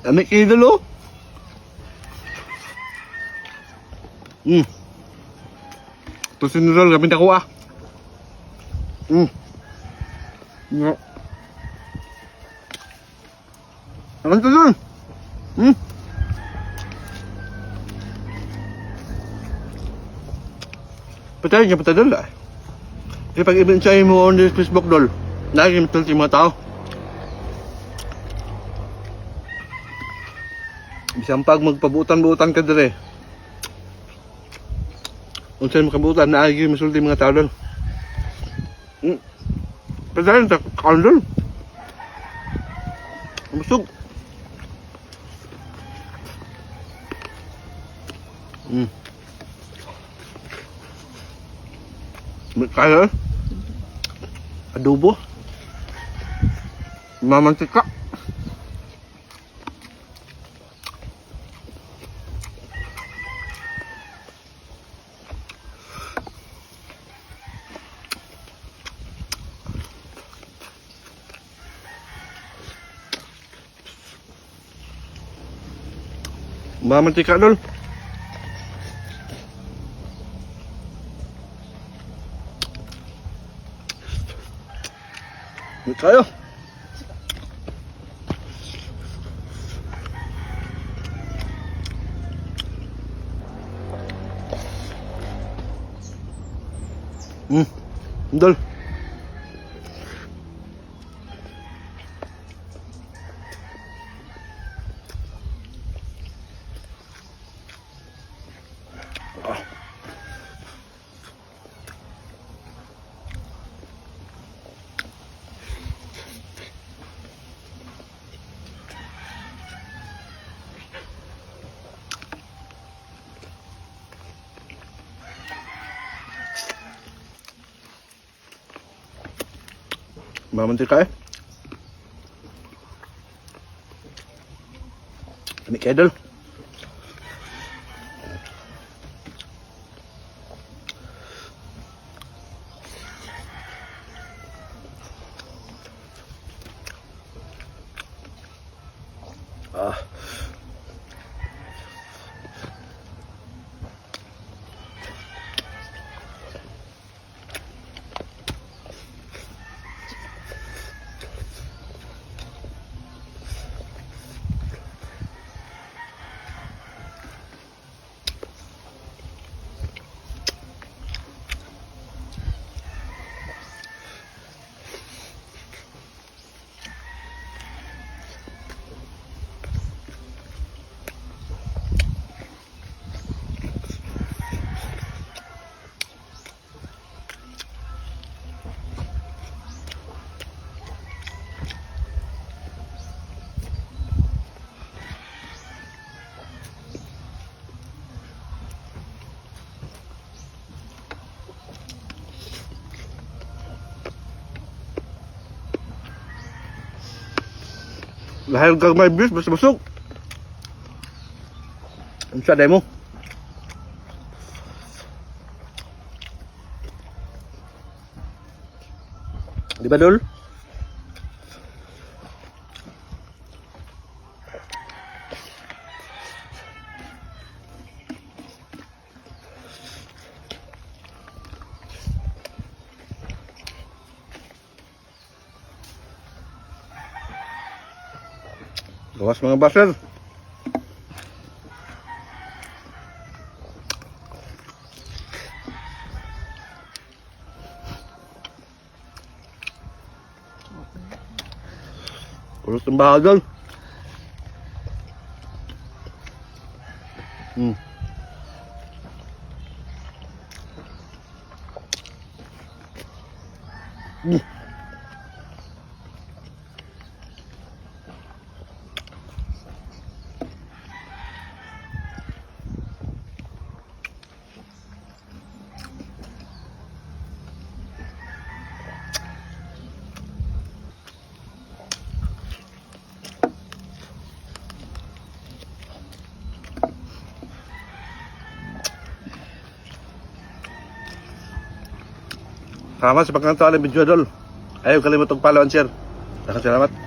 Lami kayo, dol, oh. Ito dol, kami nakuha. Nga. Ano ito, dol? Patay niya, patay, dol, ah. Kasi pag i-enjoy mo on this Facebook, dol, nakikita yung mga tao. Bisan pag magpabutan-butan ka dire. Unsa mo kabutan na agi masulti mga tao dol. Padayon ta kaon dol. Busog. Kaya adobo. Mamantika. Mamantika, dol. Kayo. Dol. Mamantika eh. Lami kayo, dol. Ah. Dahil kag may views, basta busog. Unsa day mo? Di ba, Dol? Gawas mga basher. Kulot ng baha doon. Salamat sa pagkanta ng video, Dol. Ayaw kalimutong follow and share. Salamat.